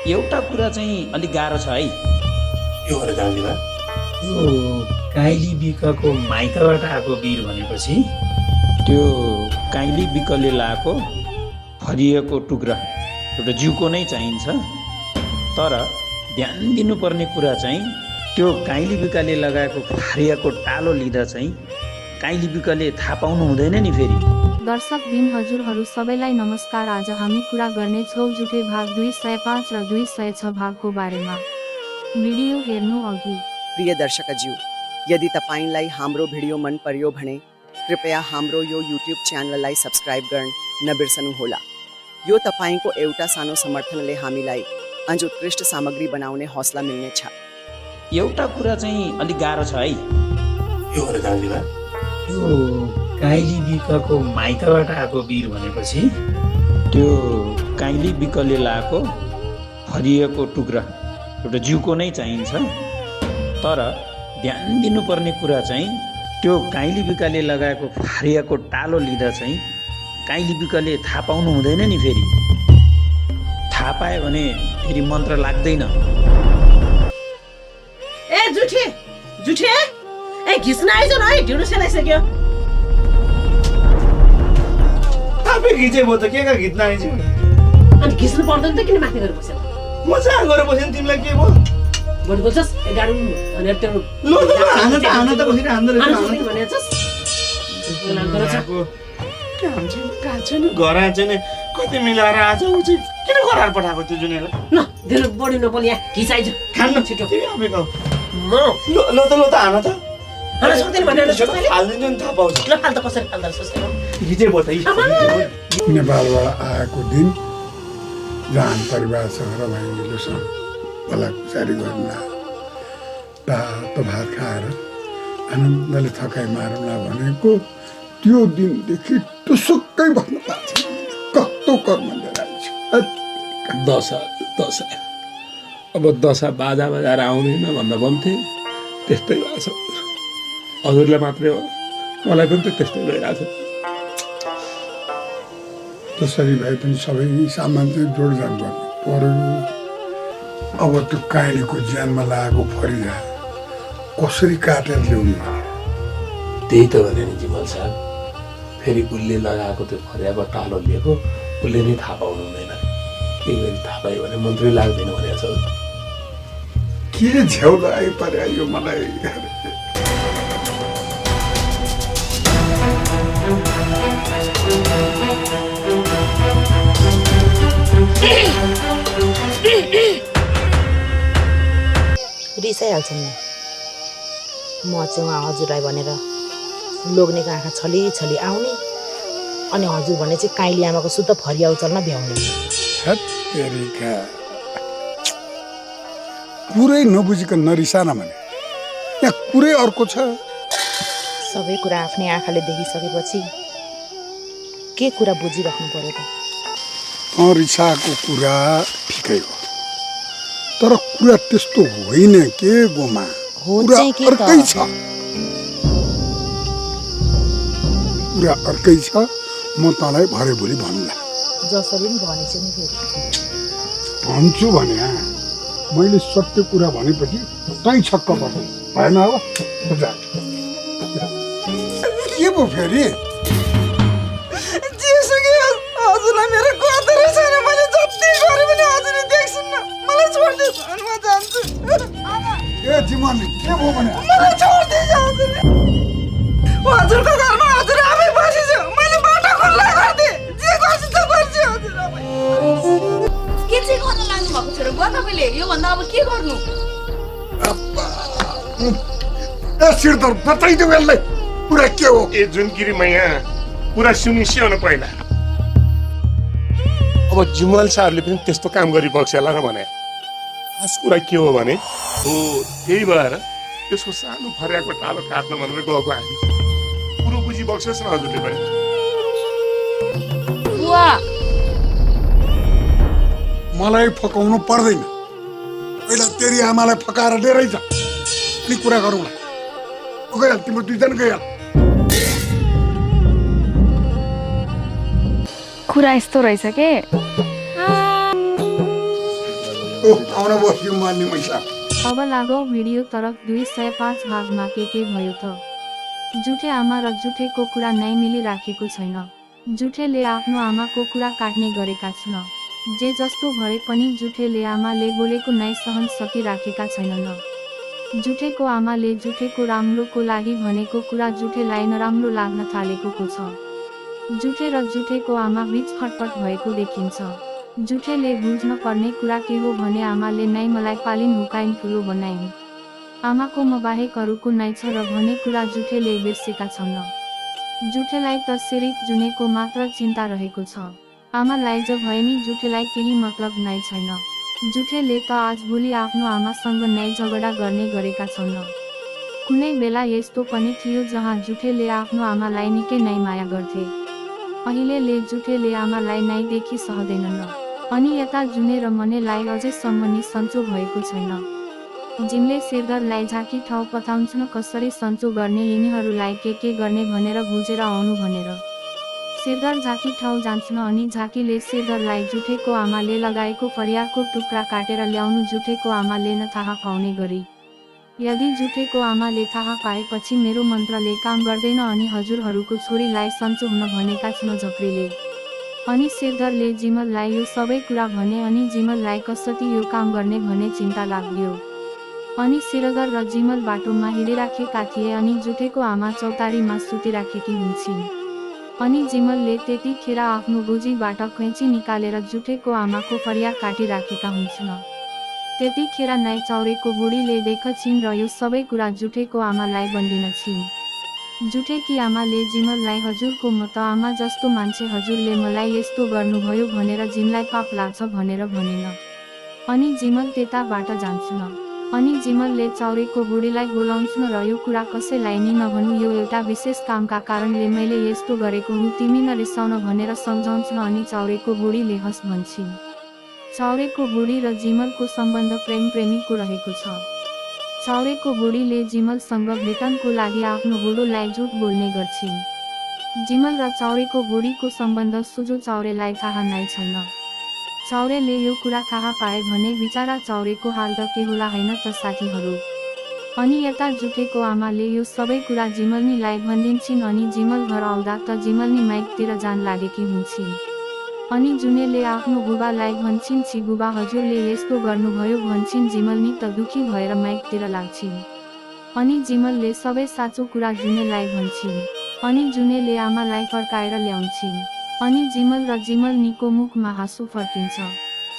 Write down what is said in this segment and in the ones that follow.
एउटा कुरा चाहिँ अलिक गाह्रो छ है। के हो र जान्दिबा? यो काइली बिकको माइतबाट आएको वीर भनेपछि त्यो काइली बिकले लाएको फरिएको टुक्रा एउटा जिउको नै चाहिन्छ। तर ध्यान दिनुपर्ने कुरा चाहिँ त्यो काइली बिकाले लगाएको फरिएको टालो लिँदा चाहिँ काइली बिकले थाहा पाउनु हुँदैन नि फेरि। दर्शक बिन हजुरहरू सबैलाई नमस्कार। आज हामी कुरा गर्नेछौँ जुठे भाग 205 र 206 भागको बारेमा। भिडियो हेर्नु अघि प्रिय दर्शकज्यू, यदि तपाईंलाई हाम्रो भिडियो मन पर्यो भने कृपया हाम्रो यो युट्युब च्यानललाई सब्स्क्राइब गर्न नबिर्सनुहोला। यो तपाईंको एउटा सानो समर्थनले हामीलाई अझ उत्कृष्ट सामग्री बनाउने हौसला मिल्नेछ। एउटा कुरा चाहिँ अलिक गाह्रो छ है। के हो र जान्दिबा? यो काइली बिकको माइतबाट आएको वीर भनेपछि त्यो काइली बिकले लाएको फरिएको टुक्रा एउटा जिउको नै चाहिन्छ। तर ध्यान दिनुपर्ने कुरा चाहिँ त्यो काइली बिकाले लगाएको फरिएको टालो लिँदा चाहिँ काइली बिकले थाहा पाउनु हुँदैन नि फेरि। थाहा पायो भने फेरि मन्त्र लाग्दैन। ए जुठे जुठे ए घिस्न आइज न है, ढिँडो सेलाइसक्यो। आफै घिचे भयो त के का घिच्न आइछ? अनि घिस्नु पर्दैन त किन माथि गएर बस्यो? मजा गरेर बस्यो नि, तिमीलाई के भयो? बढी बोल्छस् ए गाडी भनेर त्यो लो त हान त कसरी हान्दै रहेछ? आउँछ नि भनेछस् एलान गरेछ। के हुन्छ? कहाँ छ नि घर आछ नि, कति मिलाएर आज उ चाहिँ किन घरार पठाएको त्यो जुनेलाई? न धेरै बढी नबोल, यहाँ घिचाइज खान्न छिटो। तिमी आफै खाऊ। म ल त हान त। हाल्न सक्दैन भनेर सोच्दै हाल्दिनु नि थाहा पाउँछ। ल फाल्दा कसरी फाल्दा सोच्दैन। घिचे भयो त नेपालबाट आएको दिन जान परिवारसँग रमाइलोसँग भलाकुसारी गर्न तातो भात खाएर आनन्दले थकाइ मारौँला भनेको त्यो दिनदेखि टुसुक्कै भन्न पाएको छ। कस्तो कर्म लिएर दशा अब दशा बाजा बजाएर आउँदैन भन्दा भन्थे, त्यस्तै भएको छ। हजुरलाई मात्रै हो, मलाई पनि त त्यस्तै भइरहेको छ। जसरी भए पनि सबै सामान चाहिँ जोडजान गर्नु पर्यो। अब त्यो काइलीको ज्यानमा लागेको फरिया कसरी काटेर ल्याउने? त्यही त भने नि जिमल साहब, फेरि उसले लगाएको त्यो फरियाको टालो लिएको उसले नै थाहा पाउनु हुँदैन। एक गरी थाहा पायो भने मन्त्रै लाग्दैन भनेको छ। के झ्याउला आइपर्यो यो मलाई। रिसाइहाल्छ नि। म चाहिँ उहाँ हजुरलाई भनेर लोग्नेको आँखा छली छली आउने, अनि हजुर भने चाहिँ काइली आमाको शुद्ध फरिया उचाल्न भ्याउने। तेरिका कुरै नबुझिकन नरिसान भने यहाँ कुरै अर्को छ। सबै कुरा आफ्नै आँखाले देखिसकेपछि के कुरा बुझिराख्नु पर्यो त? रिसाको कुरा ठिकै हो, तर कुरा त्यस्तो होइन के गोमा। हो कुरा चाहिँ के अर्कै त? छ, कुरा अर्कै छ। म तँलाई भरे भोलि भन्ला। जसरी पनि भनेछु नि फेरि भन्छु भने मैले सत्य कुरा भनेपछि तै छक्क पर्छ भएन? अब के भयो फेरि? हजुरलाई मेरो गदरै छैन, मैले जति गरे पनि हजुरले देख्छन् न। मलाई छोड्दै जानु, म जान्छु। ए जीवन के भयो भने? मलाई छोड्दै जान्छु। हजुरको घरमा हजुर आफै बसिछु, मैले बाटो खुल्ला गरिदिएँ। जे गर्छु त गर्छु हजुर। के चाहिँ गर्न लानु भएको छ र बुवा तपाईँले? योभन्दा अब के गर्नु? ए सिरदर बताइदेऊ यसलाई कुरा के हो? ए जुनगिरी मैया कुरा सुनिस्यो न पहिला। अब जुमल साहबले पनि त्यस्तो काम गरिबक्छ होला र भने खास कुरा के हो भने हो त्यही भएर त्यसको सानो फरियाको टालो काट्न भनेर गएको हामी। कुरो बुझिबक्छस् न हजुरले पनि। बुवा मलाई फकाउनु पर्दैन। पहिला तेरी आमालाई फकाएर लिएरै जा, अनि कुरा गरौँला। गइहाल, तिम्रो दुईजना गइहाल। कुरा यस्तो रहेछ के आउन बस्यो मर्ने मैसा अब लागौ भिडियो तरफ 205 भागमा के भयो त जुठे आमा र जुठेको कुरा नै मिलिराखेको छैन। जुठेले आफ्नो आमाको कुरा काट्ने गरेका छन्। जे जस्तो भए पनि जुठेले आमाले बोलेको नै सहन सकिराखेका छैनन्। जुठेको आमाले जुठेको राम्रोको लागि भनेको कुरा जुठेलाई नराम्रो लाग्न थालेको छ। जुठे र जुठेको आमा बीच खटपट भएको देखिन्छ। जुठेले बुझ्न पर्ने कुरा के हो भने आमाले नै मलाई पालिन हुकाइन ठुलो बनाइन्। आमाको म बाहेक अरूको नै छ र भन्ने कुरा जुठेले बिर्सेका छन्। जुठेलाई त सिर्फ जुनेको मात्र चिन्ता रहेको छ। आमालाई ज भए नि जुठेलाई केही मतलब नै छैन। जुठेले त आजभोलि आफ्नो आमासँग नै झगडा गर्ने गरेका छन्। कुनै बेला यस्तो पनि थियो जहाँ जुठेले आफ्नो आमालाई निकै नै माया गर्थे। अहिलेले जुठेले आमालाई नै देखि सहदैनन्। अनि यता जुने र मनेलाई अझैसम्म नि सन्चो भएको छैन। जिमले सिरदरलाई झाँकी ठाउँ पठाउँछन् कसरी सन्चो गर्ने यिनीहरूलाई के गर्ने भनेर बुझेर आउनु भनेर। सिरदर झाँकी ठाउँ जान्छन् अनि झाँकीले सिरदरलाई जुठेको आमाले लगाएको फरियाको टुक्रा काटेर ल्याउनु जुठेको आमाले न थाहा पाउने गरी। यदि जुठेको आमाले थाहा पाएपछि मेरो मन्त्रले काम गर्दैन अनि हजुरहरूको छोरीलाई सन्चो हुन भनेका छन् झक्रीले। अनि सिरदरले जिमललाई यो सबै कुरा भने अनि जिमललाई कसरी यो काम गर्ने भन्ने चिन्ता लाग्यो। अनि सिरदर र जिमल बाटोमा हिँडिराखेका थिए अनि जुठेको आमा चौतारीमा सुतिराखेकी हुन्छन्। अनि जिमलले त्यतिखेर आफ्नो गोजीबाट कैँची निकालेर जुठेको आमाको फरिया काटिराखेका हुन्छन्। त्यतिखेर नै चौरेको बुढीले देख्छिन् र यो सबै कुरा जुठेको आमालाई भन्दिनछिन्। जुठेकी आमाले जिमललाई हजुरको म त आमा जस्तो मान्छे हजुरले मलाई यस्तो गर्नुभयो भनेर जिमलाई पाप लाग्छ भनेर भनिन। अनि जिमल त्यताबाट जान्छन्। अनि जिमलले चौरेको बुढीलाई बोलाउँछन् र यो कुरा कसैलाई नि नभनु यो एउटा विशेष कामका कारणले मैले यस्तो गरेको हुँ तिमी नरिसाउन भनेर सम्झाउँछन् अनि चौरेको बुढीले हस् भन्छन्। चौरेको बुढी र जिमलको सम्बन्ध प्रेमीको रहेको छ। चौरेको बुढीले जिमलसँग भेटनको लागि आफ्नो बुढोलाई झुट बोल्ने गर्छिन्। जिमल र चौरेको बुढीको सम्बन्ध सुजो चौरेलाई थाहा नै छैन। चौरेले यो कुरा थाहा पाए भने बिचारा चौरेको हाल त के होला हैन त साथीहरू। अनि यता जुठेको आमाले यो सबै कुरा जिमलनीलाई भनिदिन्छन् अनि जिमल घर आउँदा त जिमलनी माइकतिर जान लागेकी हुन्छन्। अनि जुनेले आफ्नो बुबालाई भन्छन् छि बुबा हजुरले यस्तो गर्नुभयो भन्छन् जिमलनी त दुखी भएर माइकतिर लाग्छिन्। अनि जिमलले सबै साँचो कुरा जुनेलाई भन्छन्। अनि जुनेले आमालाई फर्काएर ल्याउँछिन्। अनि जिमल र जिमलनीको मुखमा हाँसो फर्किन्छ।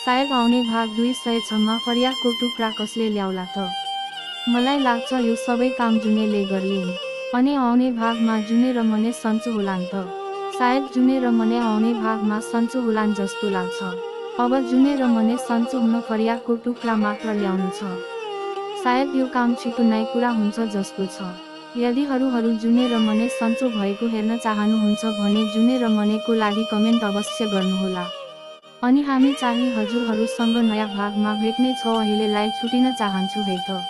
सायद आउने भाग 206 मा फरियाको टुक्रा कसले ल्याउला त। मलाई लाग्छ यो सबै काम जुनेले गर्लिन्। अनि आउने भागमा जुने र मने सन्चो होलान् त। सायद जुने र मने आउने भागमा सन्चो होलान् जस्तो लाग्छ। अब जुने र मने सन्चो हुन फरियाको टुक्रा मात्र ल्याउनु छ। सायद यो काम छिटो नै पुरा हुन्छ जस्तो छ। यदि हरू जुने र मने सन्चो भएको हेर्न चाहनुहुन्छ भने जुने र मनेको लागि कमेन्ट अवश्य गर्नुहोला। अनि हामी चाहिँ हजुरहरूसँग नयाँ भागमा भेट्ने छौँ। अहिलेलाई छुटिन चाहन्छु है त।